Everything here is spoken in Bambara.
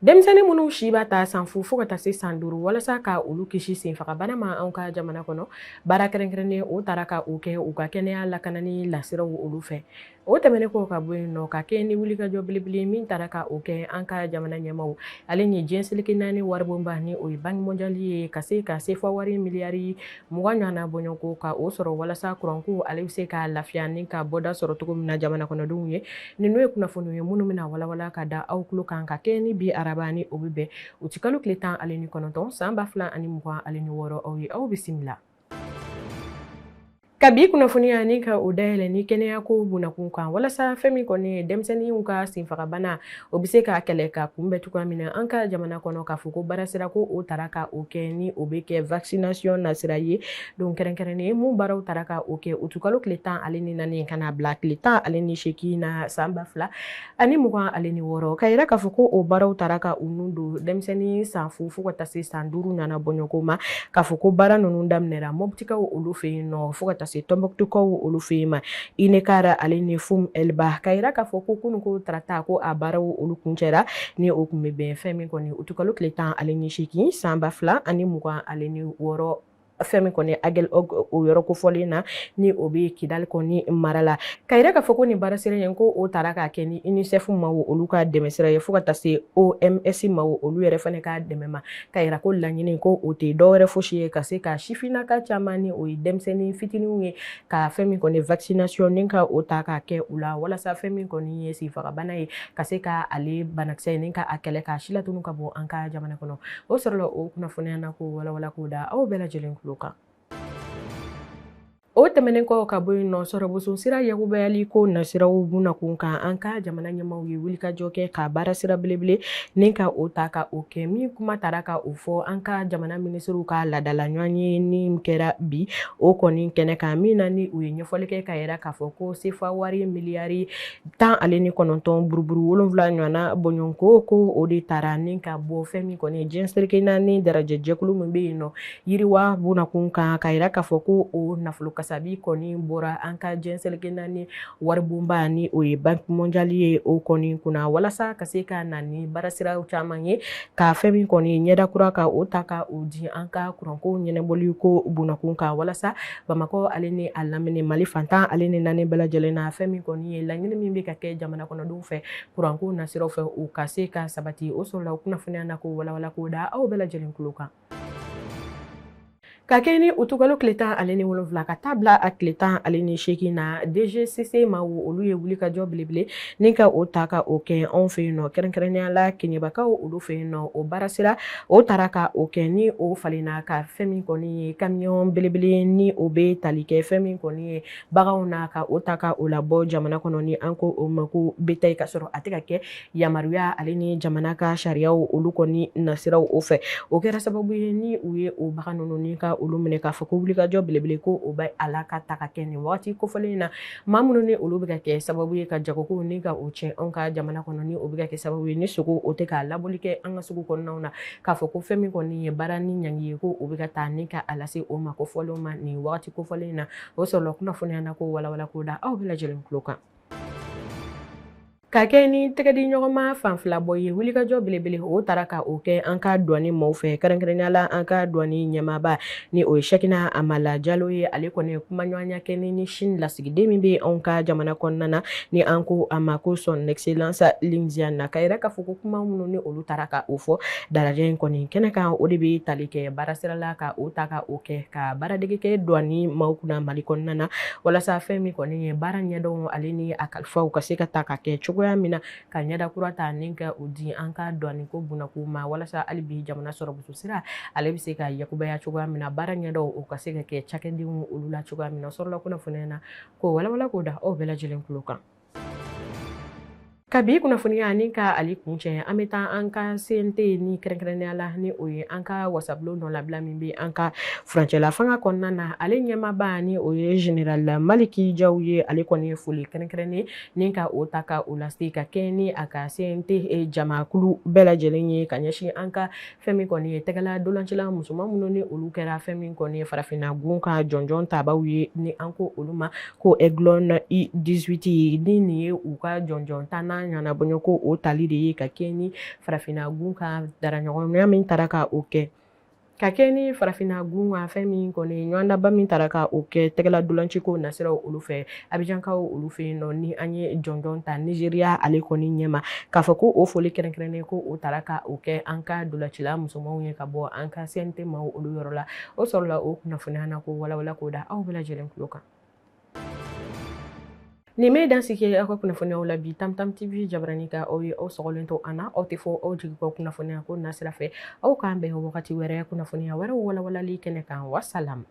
Denmisɛnnin minnu si b'a ta san 0 fo ka taa se san 5, walasa ka olu kisi senfagabana ma anw ka jamana kɔnɔ, baara kɛrɛnkɛrɛnnen o taara ka o kɛ u ka kɛnɛya lakanani lasiraw olu fɛ. O tɛmɛnen kɔ ka bɔ yen nɔ, ka kɛ ni wulikajɔ belebele min taara ka o kɛ an ka jamana ɲɛmaw ale ni diɲɛ seleke naani waribonba, ni o ye Banque mondiale ye, ka se ka sefa wari miliyari 20 ɲɔgɔnna bɔɲɔgɔnko ka o sɔrɔ, walasa kuranko ale bɛ se ka lafiya ni ka bɔda sɔrɔ cogo min na jamana kɔnɔdenw ye. Ninnu ye kunnafoniw ye minnu bɛna walawala ka da aw tulo kan, ka kɛ ni bi araba, ni o bɛ bɛn utikalo tile 19 san 2026. Aw ye, aw bisimila ka bi kunnafoniya ni ka o dayɛlɛ ni kɛnɛya ko bunakun kan, walasa fɛn min kɔni ye denmisɛnninw ka senfagabana, o bɛ se ka kɛlɛ ka kunbɛn cogoya min na an ka jamana kɔnɔ, k'a fɔ ko baarasira ko o tara ka o kɛ, ni o bɛ kɛ vaccination nasira ye don kɛrɛnkɛrɛnnen mun. Baaraw tara ka o kɛ utukalo tile 14 ka na bila tile 18 na san 2026, ka yira k'a fɔ ko o baaraw tara ka u nun don denmisɛnnin san 0 fo ka taa se san 5 nana bɔɲɔgɔn ma, k'a fɔ ko baara ninnu daminɛra Mɔptikaw olu fɛ yen nɔ, fo ka taa se Tɔnbɔkutukaw olu fɛ yen ma, Inekara ale ni Fum Elba, ka yira k'a fɔ ko kunun ko tarata ko a baaraw olu kuncɛra, ni o kun bɛ bɛn fɛn min kɔni utukalo tile 18 san 2026, fɛn min kɔni Aguelhok o yɔrɔ kofɔlen na, ni o bɛ Kidali kɔni mara la, ka yira k'a fɔ ko nin baara sira in ko o taara k'a kɛ ni UNICEF maaw olu ka dɛmɛ sira ye, fo ka taa se OMS maaw olu yɛrɛ fana ka dɛmɛ ma, ka yira ko laɲini ko o tɛ dɔwɛrɛ fosi ye ka se ka sifinnaka caman, ni o ye denmisɛnnin fitininw ye, ka fɛn min kɔni vaccination ni ka o ta k'a kɛ u la, walasa fɛn min kɔni ye senfagabana ye, ka se ka ale banakisɛ ni ka a kɛlɛ k'a silatunu ka bɔ an ka jamana kɔnɔ. O sɔrɔla o kunnafoniya na ko walawala k'o da aw bɛɛ lajɛlen tulo kan. O tɛmɛnen kɔ ka bɔ yen nɔ, sɔrɔboso sira yakubayali ko nasiraw bunakun kan, an ka jamana ɲɛmaw ye wulikajɔ kɛ ka baara sira belebele ni ka o ta ka o kɛ, min kuma taara ka o fɔ an ka jamana minisiriw ka laadala ɲɔgɔn ye ni kɛra bi o kɔni kɛnɛ kan, min na ni u ye ɲɛfɔli kɛ ka yira k'a fɔ ko sefa wari miliyari 19 buruburu 7 ɲɔgɔnna bɔɲɔgɔnko ko o de taara ni ka bɔ fɛn min kɔni diɲɛ seleke naani darajɛ jɛkulu min bɛ yen nɔ yiriwa bunakun kan, ka yira k'a fɔ ko o nafolo kasabi kɔni bɔra an ka diɲɛ seleke naani waribonba, ni o ye Banque mondiale ye, o kɔni kunna, walasa ka se ka na ni baarasiraw caman ye, ka fɛn min kɔni ɲɛda kura ka o ta ka o di an ka kuranko ɲɛnabɔli ko bunakun kan, walasa Bamakɔ ale ni a lamini Mali fantan ale ni naani bɛɛ lajɛlen na, fɛn min kɔni ye laɲini min bɛ ka kɛ jamana kɔnɔdenw fɛ kuranko nasiraw fɛ, u ka se ka sabati. O sɔrɔla kunnafoniya na ko walawala k'o da aw bɛɛ lajɛlen tulo kan. Ka kɛ ni utukalo tile 17 ka taa bila a tile 18 na, DGCC maaw olu ye wulikajɔ belebele ni ka o ta ka o kɛ anw fɛ yen nɔ, kɛrɛnkɛrɛnnenya la Keɲebakaw olu fɛ yen nɔ. O baara sira o taara ka o kɛ, ni o falenna ka fɛn min kɔni ye camion belebele, ni o bɛ tali kɛ fɛn min kɔni ye baganw na, ka o ta ka o labɔ jamana kɔnɔ, ni an ko o ma ko bétail, ka sɔrɔ a tɛ ka kɛ yamaruya ale ni jamana ka sariyaw olu kɔni nasiraw o fɛ. O kɛra sababu ye ni u ye o bagan ninnu ni ka olu minɛ, k'a fɔ ko wulikajɔ belebele ko o bɛ a la ka ta ka kɛ nin waati kofɔlen in na, maa minnu ni olu bɛ ka kɛ sababu ye ka jagoko ni ka o tiɲɛ anw ka jamana kɔnɔ, ni o bɛ ka kɛ sababu ye ni sogo o tɛ k'a labɔli kɛ an ka sugu kɔnɔnaw na, k'a fɔ ko fɛn min kɔni ye baara ni ɲangi ye, ko o bɛ ka taa ni ka a lase o ma kofɔlenw ma nin waati kofɔlen in na. O sɔrɔla kunnafoniya na ko walawala k'o da aw bɛɛ lajɛlen tulo kan. Ka kɛ ni tɛgɛdi ɲɔgɔnma fan fila bɔ ye, wulikajɔ belebele o taara ka o kɛ an ka douane maaw fɛ, kɛrɛnkɛrɛnnenya la an ka douane ɲɛmaaba, ni o ye Sɛkina Amala Jalo ye. Ale kɔni ye kumaɲɔgɔnya kɛ ni Chine lasigiden min bɛ anw ka jamana kɔnɔna na, ni an ko a ma ko Son Excellence Lin Jian na, ka yira k'a fɔ ko kuma minnu ni olu taara ka o fɔ darajɛ in kɔni kɛnɛ kan, o de bɛ tali kɛ baarasira la ka o ta ka o kɛ ka baaradege kɛ douane maaw kunna Mali kɔnɔna na, walasa fɛn min kɔni ye baara ɲɛdɔn ale ni a kalifaw ka se ka ta ka kɛ cogoya min na, ka ɲɛda kura ta ni ka o di an ka douane ko bunakun ma, walasa hali bi jamana sɔrɔ sira ale bɛ se ka yakubaya cogoya min na, baara ɲɛdɔn o ka se ka kɛ cakɛdenw olu la cogoya min na. Sɔrɔla kunnafoniya na ko walawala k'o da aw bɛɛ lajɛlen tulo kan. Ka bi kunnafoniya ni ka ale kuncɛ, an bɛ taa an ka CNT, ni kɛrɛnkɛrɛnnenya la ni o ye an ka wasabulon dɔ labila min bɛ an ka furancɛla fanga kɔnɔna na. Ale ɲɛmaaba, ni o ye général Maliki Jaw ye, ale kɔni ye foli kɛrɛnkɛrɛnnen ni ka o ta ka o lase, ka kɛ ni a ka CNT jamakulu bɛɛ lajɛlen ye, ka ɲɛsin an ka fɛn min kɔni ye tɛgɛla dolancila musoman minnu ni olu kɛra fɛn min kɔni ye farafinna gun ka jɔnjɔn tabaw ye, ni an ko olu ma ko Aiglon U18, ni nin ye u ka jɔnjɔn tannan. tan ɲɔgɔnna bɔɲɔgɔnko o tali de ye ka kɛ ni farafinna gun ka daraɲɔgɔnya min taara ka o kɛ ka kɛ ni farafinna gun kan fɛn min kɔni ɲɔgɔndanba min taara ka o kɛ tɛgɛla dolanciko nasiraw olu fɛ Abijankaw olu fɛ yen nɔ, ni an ye jɔnjɔn ta Nigeria ale kɔni ɲɛma, k'a fɔ ko o foli kɛrɛnkɛrɛnnen ko o taara ka o kɛ an ka dolacila musomanw ye ka bɔ an ka CNT maaw olu yɔrɔ la. O sɔrɔla o kunnafoniya na ko walawala k'o da aw bɛɛ lajɛlen tulo kan. Nin bɛ dan sigi aw ka kunnafoniyaw la bi Tam Tam TV jabarani ka aw ye. Aw sɔgɔlen to an na, aw tɛ fɔ aw jigi kɔ kunnafoniya ko nasira fɛ. Aw k'an bɛn wagati wɛrɛ kunnafoniya wɛrɛw walawalali kɛnɛ kan. Wasalam.